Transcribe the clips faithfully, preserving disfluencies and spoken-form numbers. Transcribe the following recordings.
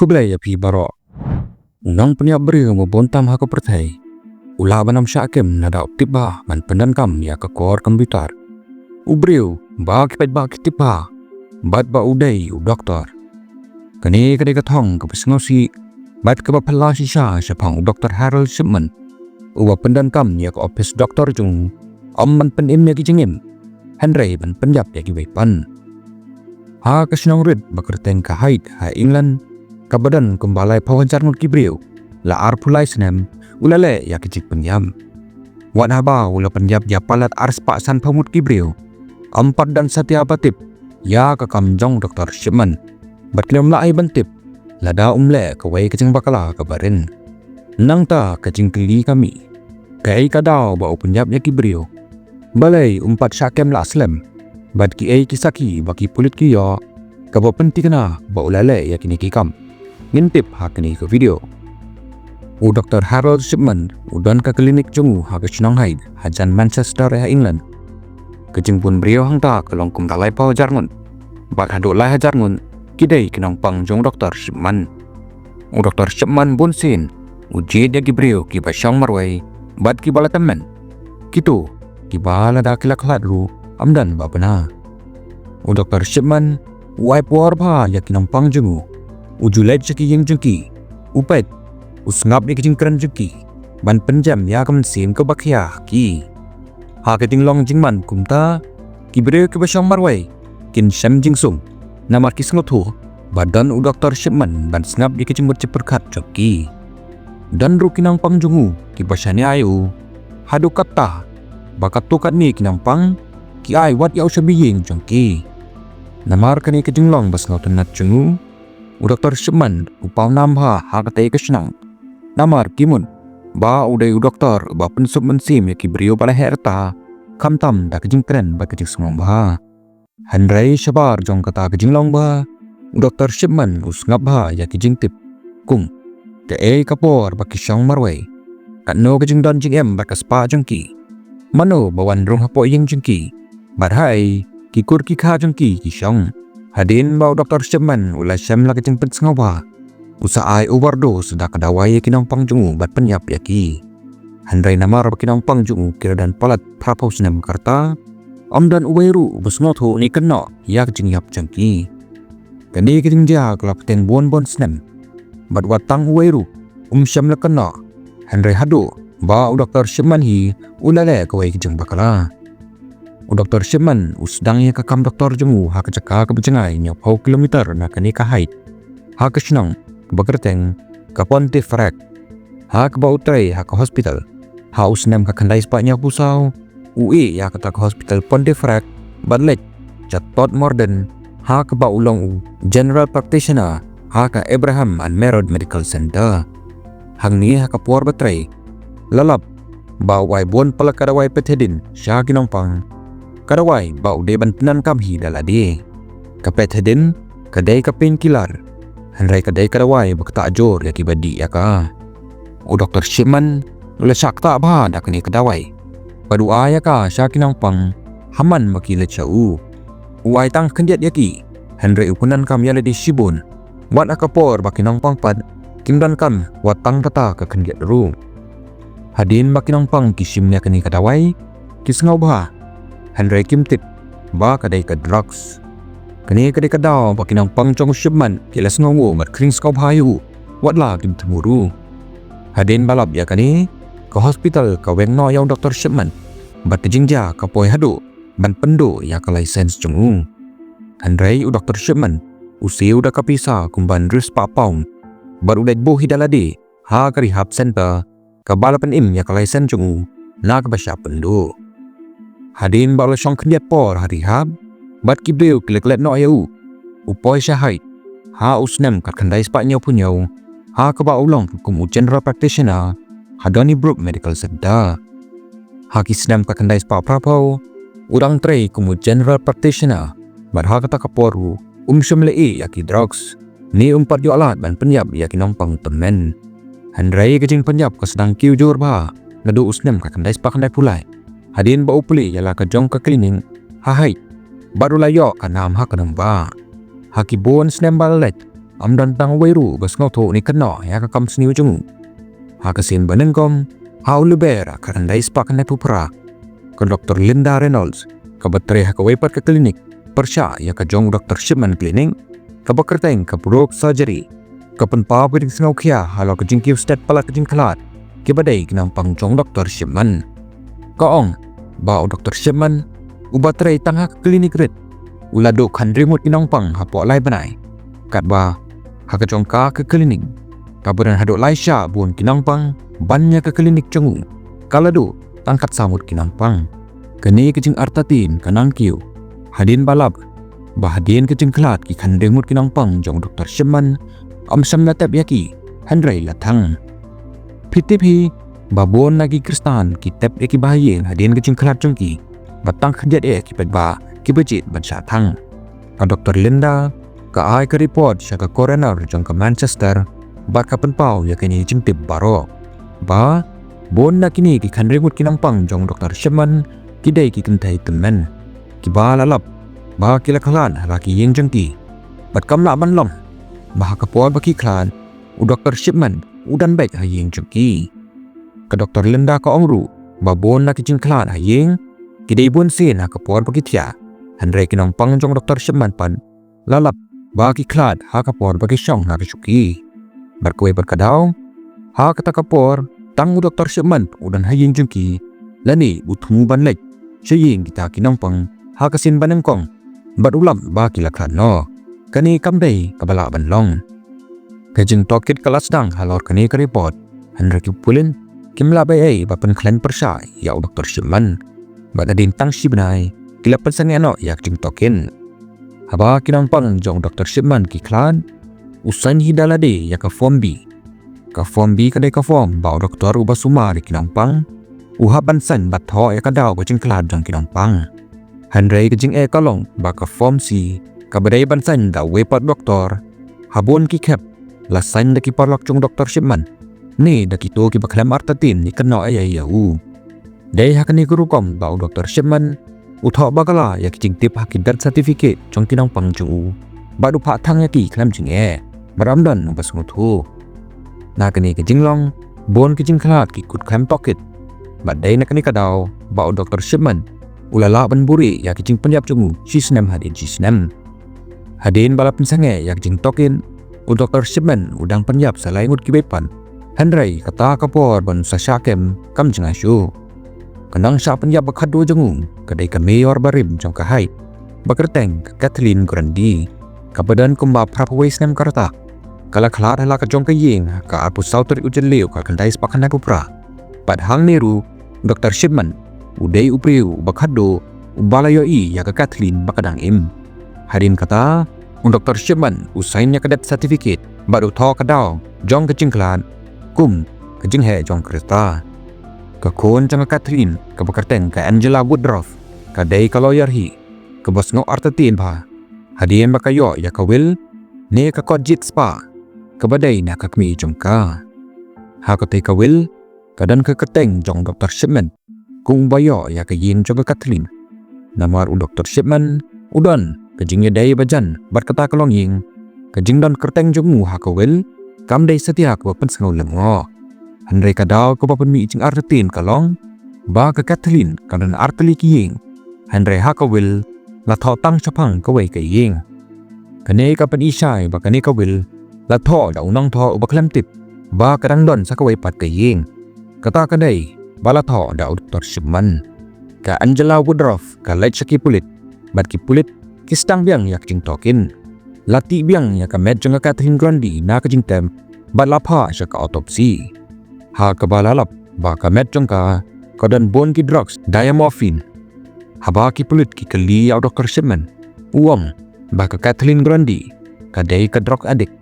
Khublei ïa phi baroh. U nongpynïap briew ba bun tam ha ka pyrthei u lah ban ym shah kem lada u tip bha ban pyndonkam ïa ka kor computer. U briew ba ki paidbah ki tip bha bad ba u dei u doktor. Kane ka dei ka thong kaba sngewsih bad kaba phylla shisha shaphang u Doktor Harold Shipman, uba pyndonkam ïa ka ophis doktor jong u ym ban pynim ïa ki jingim, hynrei ban pynïap ïa kiwei pat. Ha ka shnong rit ba kyrteng ka Hyde ha England, kaba don kumba laiphew hajar ngut ki briew la arphew lai snem, u la leh ïa ki jingpynïap. Wat haba u la pynïap ïa palat arspah sanphew ngut ki briew, ym pat don satia ba tip ïa ka kam jong Doktor Shipman bad ki lem lah hi ban tip lada um leh kawei ka jingbakla kaba rit. Nangta ka jingkylli ka mih, kaei ka daw ba u pynïap ïa ki briew? Balei um pat shah kem lah slem? Bad kiei ki sakhi ba ki pulit ki ïoh kaba pynthikna ba u la leh ïa kine ki kam? Ngin tip ha kane ka video. U Doktor Harold Shipman u don ka klinik jong u ha ka shnong Hyde hajan Manchester ha England. Ka jingbun briew hangta ka long kumba laiphew hajar ngut bad haduh lai hajar ngut ki dei ki nongpang jong u Doktor Shipman. U Doktor Shipman bunsien u jied ïa ki briew kiba shong marwei bad kiba la tymmen, kito kiba lada ki la khlad ruh ym don ba bha. U Doktor Shipman u ai por bha ïa ki nongpang jong u. U ju leit sha ki ïing jong ki, u peit, u sngap ïa ki jingkren jong ki ban pynjem ïa ka mynsiem kaba khia ha ki. Ha ka jinglong jingman kumta, ki briew kiba shong marwei kin shem jingsuk namar ki sngewthuh ba don u Doktor Shipman ban sngap ïa ki jingmut jingpyrkhat jong ki. Don ruh ki nongpang jong u kiba shaniah ïa u, haduh katta ba katto katne ki nongpang ki ai wat ïa u sha ba ïing jong ki. Namar kane ka jinglong ba sngewtynnat jong u, u Doktor Shipman u pawnam bha ha katei ka shnong. Namar ki mut ba u dei u doktor ba pynsuk mynsiem ïa ki briew ba la heh rta, khamtam da ka jingkren bad ka jingsngewbha. Hynrei shabar jong kata ka jinglong bha, u Doktor Shipman u sngap bha ïa ki jingtip, kum kaei ka por ba ki shong marwei, katno ka jingdon jingem bad ka spah jong ki, mano ba wan rung hapoh ïing jong ki, bad haei ki kur ki kha jong ki ki shong. Hadien ba u Doktor Shipman u la shem la ka jingpynsngewbha, u sa ai overdose da ka dawai ïa ki nongpang jong u bad pynïap ïa ki. Hynrei namar ba ki nongpang jong u ki la don palat phraphew snem ka rta, ym don uwei ruh uba sngewthuh ne kynnoh ïa ka jingïap jong ki. Kane ka jingjia ka la bteng bun bun snem bad wat tang uwei ruh um shym la kynnoh, hynrei haduh ba u Doktor Shipman hi u la leh kawei ka jingbakla. U Doktor Shipman u sdang ïa ka kam doktor jong u ha ka jaka kaba jngai hynñiewphew kilometer na kane ka Hyde, ha ka shnong kaba kyrteng ka Pontefract, ha kaba u trei ha ka hospital. Ha u snem ka khyndai spah hynñiewphew saw, u ïeh ïa kata ka hospital Pontefract bad leit sha Todmorden, ha kaba u long u general practitioner ha ka Abraham and Merod Medical Centre. Hangne ha ka por ba trei, la lap ba u ai bun palat ka dawai Pethidine sha ki nongpang, ka dawai ba u dei ban pyndonkam hi da lade. Ka Pethidine ka dei ka painkiller, hynrei ka dei ka dawai ba ktah jur ïa kiba dih ïa ka. U Doktor Shipman u la shah ktah bha da kane ka dawai bad u ai ïa ka sha ki nongpang ha man ba ki leit sha u. U ai tang khyndiat ïa ki, hynrei u pyndonkam ïa lade shibun. Wat ha ka por ba ki nongpang pat kim donkam wat tang kata ka khyndiat ruh. Hadien ba ki nongpang ki shim ïa kane ka dawai, ki sngewbha, hynrei kim tip ba ka dei ka drugs. Kane ka dei ka daw ba ki nongpang jong u Shipman ki la sngewnguh bad khring sngewbha ïa u, wat la kim thmu ruh. Hadien ba lap ïa kane, ka hospital ka weng noh ïa u Doktor Shipman bad ka jingjia ka poi haduh ban pynduh ïa ka license jong u. Hynrei u Doktor Shipman u siew da ka pisa kumba hynriew spah pound bad u leit buh hi da lade ha ka rehab centre, kaba la pynim ïa ka license jong u na kaba shah pynduh. Hadien ba u la shong khyndiat por ha rehab bad ki briew ki la klet noh ïa u, u poi sha Hyde ha u snem ka khyndai spah hynñiewphew hynñiew, ha kaba u long kum u general practitioner ha Donnybrook Medical Centre. Ha ki snem ka khyndai spah phraphew, u dang trei kum u general practitioner bad ha kata ka por ruh um shym la ïeh ïa ki drugs ne um pat ïoh lad ban pynïap ïa ki nongpang tymmen. Hynrei ka jingpynïap ka sdang kiew jur bha naduh u snem ka khyndai spah khyndaiphew lai, hadien ba u plie ïa la ka jong ka klinik ha Hyde bad u la ïoh ka nam ha ka nongbah. Ha ki bun snem ba la leit, ym don tang uwei ruh ba sngewthuh ne kynnoh ïa ka kam sniew jong u. Ha ka sien ba nyngkong, ha u Lber ha ka khyndai spah khyndai phew phra, ka Doktor Linda Reynolds, kaba trei ha kawei pat ka klinik pyrshah ïa ka jong u Doktor Shipman Clinic, kaba kyrteng ka Broke Surgery, ka pynpaw ka jingsngewkhia halor ka jingkiew stet palat ka jingkhlad kiba dei ki nongpang jong u Doktor Shipman. Ka ong ba u Doktor Shipman uba trei tang ha ka klinik rit, u la duh khyndai ngut ki nongpang hapoh lai bnai, katba ha ka jong ka ka klinik, kaba don haduh lai shah bun ki nongpang ban ïa ka klinik jong u, ka la duh tang khatsaw ngut ki nongpang. Kane ka jingartatien ka nang kiew hadien ba lap ba hadien ka jingkhlad ki khyndai ngut ki nongpang jong u Doktor Shipman, ym shym la tep ïa ki, hynrei la thang. Phi tip hi ba bun na ki Khristan ki tep ïa ki bahaïing hadien ka jingkhlad jong ki, ba tang khyndiat eh ki paidbah kiba jied ban shah thang. Ka Doktor Linda ka ai ka report sha ka coroner jong ka Manchester bad ka pynpaw ïa kine ki jingtip baroh, ba bun na kine ki khyndai ngut ki nongpang jong u Doktor Shipman ki dei ki kynthei tymmen, kiba la lap ba ki la khlad ha la ki ïing jong ki, bad kam lah ban long ba ha ka por ba ki khlad u Doktor Shipman u don beit ha ïing jong ki. Ka Doktor Linda ka ong ruh ba bun na ki jingkhlad ha ïing ki dei bunsien ha ka por ba ki thiah, hynrei ki nongpang jong u Doktor Shipman pat la lap ba ki khlad ha ka por ba ki shong ha ka shuki. Bad kawei pat ka daw, ha kata ka por tang u Doktor Shipman u don ha ïing jong ki, lane u thmu ban leit sha ïing kita ki nongpang ha ka sien ba nyngkong, bad u lap ba ki la khlad noh. Kane kam dei kaba lah ban long. Ka jingtohkit ka la sdang halor kane ka report, hynrei ki pulit kim lah ban ei ei ba pynkhlaiñ pyrshah ïa u Doktor Shipman, bad hadien tang shi bnai ki la pynsangeh noh ïa ka jingtohkit. Haba ki nongpang jong u Doktor Shipman ki khlad, u sign hi da lade ïa ka form B. Ka form B ka dei ka form ba u doktor uba sumar ïa ki nongpang u hap ban sign bad thoh ïa ka daw ka jingkhlad jong ki nongpang. Hynrei ka jingeh ka long ba ka form C, kaba dei ban sign da uwei pat u doktor, ha bun ki khep la sign da ki paralok jong u Doktor Shipman, ne da kito kiba khlem artatien ne kynnoh ei ei ïa u. Dei ha kane ka rukom ba u Doktor Shipman u thoh bakla ïa ki jingtip ha ki death certificate jong ki nongpang jong u, bad u phah thang ïa ki khlem jingeh, bad ym don uba sngewthuh. Na kane ka jinglong, bun ki jingkhlad ki kut khlem tohkit, bad dei na kane ka daw ba u Doktor Shipman u la lah ban buhrieh ïa ki jingpynïap jong u shi snem hadien shi snem. Hadien ba la pynsangeh ïa ka jingtohkit, u Doktor Shipman u dang pynïap sa lai ngut kiwei pat, hynrei kata ka por ban sa shah kem kam jngai shuh. Ka nongshah pynïap ba khatduh jong u ka dei ka mayor barim jong ka Hyde, ba kyrteng ka Kathleen Grundy, kaba don kumba phra phew wei snem ka rta. Ka la khlad ha la ka jong ka ïing ha ka arphew saw tarik u Jylliew ka khyndai spah khyndai phew phra. Bad hangne ruh u Doktor Shipman u dei u briew uba khatduh uba la ïohi ïa ka Kathleen ba ka dang im. Hadien kata, u Doktor Shipman u sign ïa ka death certificate bad u thoh ka daw jong ka jingkhlad kum ka jingheh jong ka rta. Ka khun jong ka Kathleen kaba kyrteng ka Angela Woodruff ka dei ka lawyer hi, kaba sngew artatien bha hadien ba ka ïoh ïa ka will ne ka kot jied spah kaba dei na ka kmie jong ka. Ha katei ka will ka don ka kyrteng jong u Doktor Shipman kum uba ïoh ïa ka ïing jong ka Kathleen. Namar u Doktor Shipman u don ka jingïadei bajan bad kata ka longïing, ka jingdon kyrteng jong u ha ka will kam dei satia kaba pynsngew lyngngoh. Hynrei ka daw kaba pynmih jingartatien ka long ba ka Kathleen ka don artylli ki ïing, hynrei ha ka will la thoh tang shaphang kawei ka ïing. Kane ka pyni shai ba kane ka will la thoh da u nongthoh uba khlem tip ba ka dang don sa kawei pat ka ïing. Kata ka dei ba la thoh da u Doktor Shipman. Ka Angela Woodruff ka leit sha ki pulit, bad ki pulit ki sdang biang ïa ka jingtohkit. La tih biang ïa ka met jong ka Kathleen Grundy na ka jingtep bad la phah sha ka autopsy, ha kaba la lap ba ka met jong ka ka don bun ki drugs diamorphine. Haba ki pulit ki kylli ïa u Doktor Shipman, u ong ba ka Kathleen Grundy ka dei ka drug addict,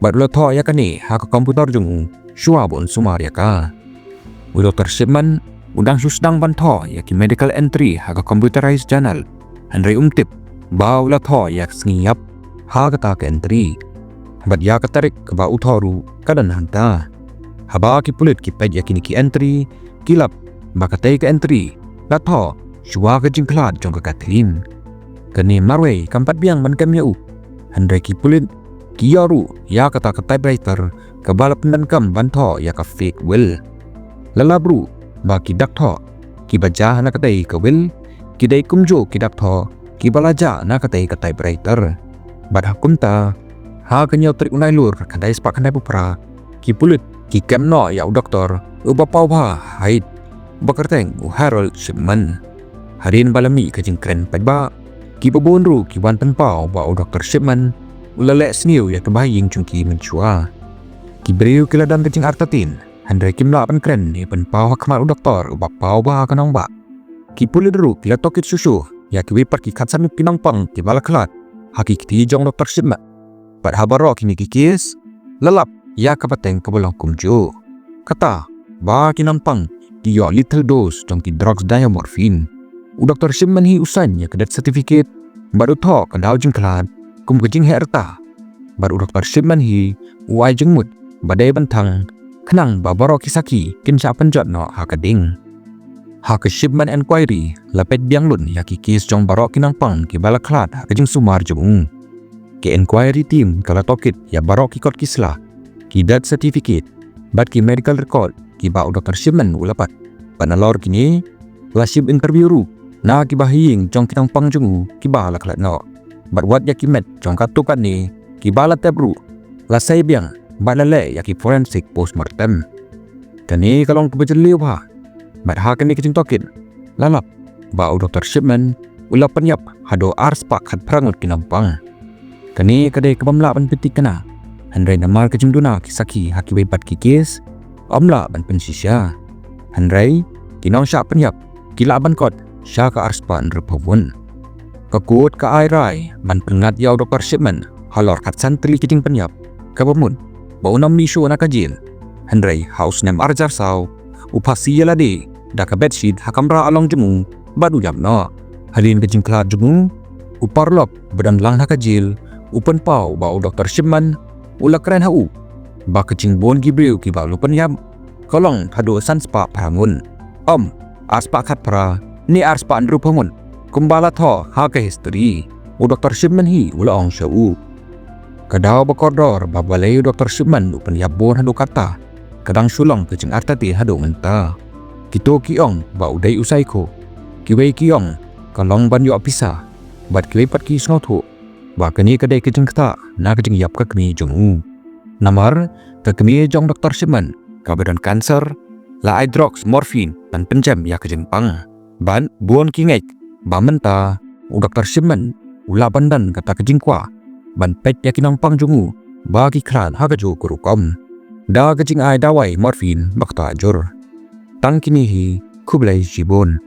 bad u la thoh ïa kane ha ka computer jong u shuwa ba un sumar ïa ka. U Doktor Shipman u dang shu sdang ban thoh ïa ki medical entry ha ka computerized journal, hynrei um tip ba u la thoh ïa ka sngi ïap ha kata ka entry, bad ïa ka tarik kaba u thoh ruh ka don hangta. Haba ki pulit ki peit ïa kine ki entry, ki lap ba katei ka entry la thoh shuwa ka jingkhlad jong ka Kathleen. Kane marwei kam pat biang ban kem ïa u, hynrei ki pulit ki ïoh ruh ïa kata ka typewriter kaba la pyndonkam ban thoh ïa ka fake will. La lap ruh ba ki dak thoh kiba jia na katei ka will ki dei kumjuh ki dak thoh kiba la jia na katei ka typewriter. Bad ha kumta, ha ka hynñiew tarik u Nailur khyndai spah khyndaiphew phra, ki pulit ki kem noh ïa u doktor uba paw bha ha ïit, ba kyrteng u Harold Shipman. Hadien ba la mih ka jingkren paidbah, kiba bun ruh ki wan pynpaw ba u doktor Shipman u la leh sniew ïa kaba ha ïing jong ki mynshuwa. Ki briew ki la don ka jingartatien, hynrei kim lah ban kren ne pynpaw ha khmat u doktor uba paw bha ha ka nongbah. Ki pulit ruh ki la tohkit shuh shuh ïa kiwei pat ki khatsan ngut ki nongpang kiba la khlad ha ki kti jong doktor Shipman. Bad ha baroh kine ki kes, la lap ïa ka pateng kaba long kumjuh. Kata ba ki nongpang ki ïoh lethal dose jong ki drugs diamorphine. U doktor Shipman hi u sign ïa ka death certificate bad u thoh ka daw jingkhlad kum ka jingheh rta. Bad u doktor Shipman hi u ai jingmut ba dei ban thang, khnang ba baroh ki sakhi kin shah pynjot noh ha ka ding. Ha ka Shipman Inquiry la peit biang lut ïa ki kes jong baroh ki nongpang kiba la khlad ha ka jingsumar jong u. Ka inquiry team ka la tohkit ïa baroh ki kot ki sla, ki death certificate bad ki medical record kiba u doktor Shipman u la pat. Bad nalor kine, la shim interview ruh na kiba ha ïing jong ki nongpang jong u kiba la khlad noh, bad wat ïa ki met jong katto katne kiba la tep ruh la sei biang bad la leh ïa ki forensic postmortem. Kane ka long kaba jylliew bha. Bad ha kane ka jingtohkit, la lap ba u doktor Shipman u la pynïap haduh ar spah khatphra ngut ki nongpang. Kane ka dei kabym lah ban pynthikna, hynrei namar ka jingduna ki sakhi ha kiwei pat ki kes, ym lah ban pynshisha. Hynrei ki nongshah pynïap ki lah ban kot sha ka ar spah hynriewphew ngut. Ka kot ka ai rai ban pynngat ïa u doktor Shipman halor khatsan tylli ki jingpynïap, kaba mut ba un ym mih shuh na ka jel. Hynrei ha u snem ar hajar saw, u phasi ïa lade da ka bedsheet ha kamra along jong u bad u ïap noh. Hadien ka jingkhlad jong u, u paralok ba don lang ha ka jel u pynpaw ba u doktor Shipman u la kren ha u ba ka jingbun ki briew kiba u la pynïap ka long haduh san spah phra ngut, ym ar spah khatphra ne ar spah hynriewphew ngut kumba la thoh ha ka history, u doktor Shipman hi u la ong sha u. Ka daw ba kordor ba balei u doktor Shipman u pynïap bun haduh katta, ka dang shu long ka jingartatien haduh mynta. Kito ki ong ba u dei u psycho, kiwei ki ong ka long ban ïoh pisa, bad kiwei pat ki sngewthuh ba kane ka dei ka jingktah na ka jingïap ka kmie jong u. Namar ka kmie jong doktor Shipman kaba don cancer la ai drugs morphine ban pynjem ïa ka jingpang. Bad bun ki ngeit ba mynta u doktor Shipman u lah ban don kata ka jingkwah ban peit ïa ki nongpang jong u ba ki khlad ha kajuh ka rukom da ka jingai dawai morphine ba ktah jur. Tang kine hi, khublei shibun.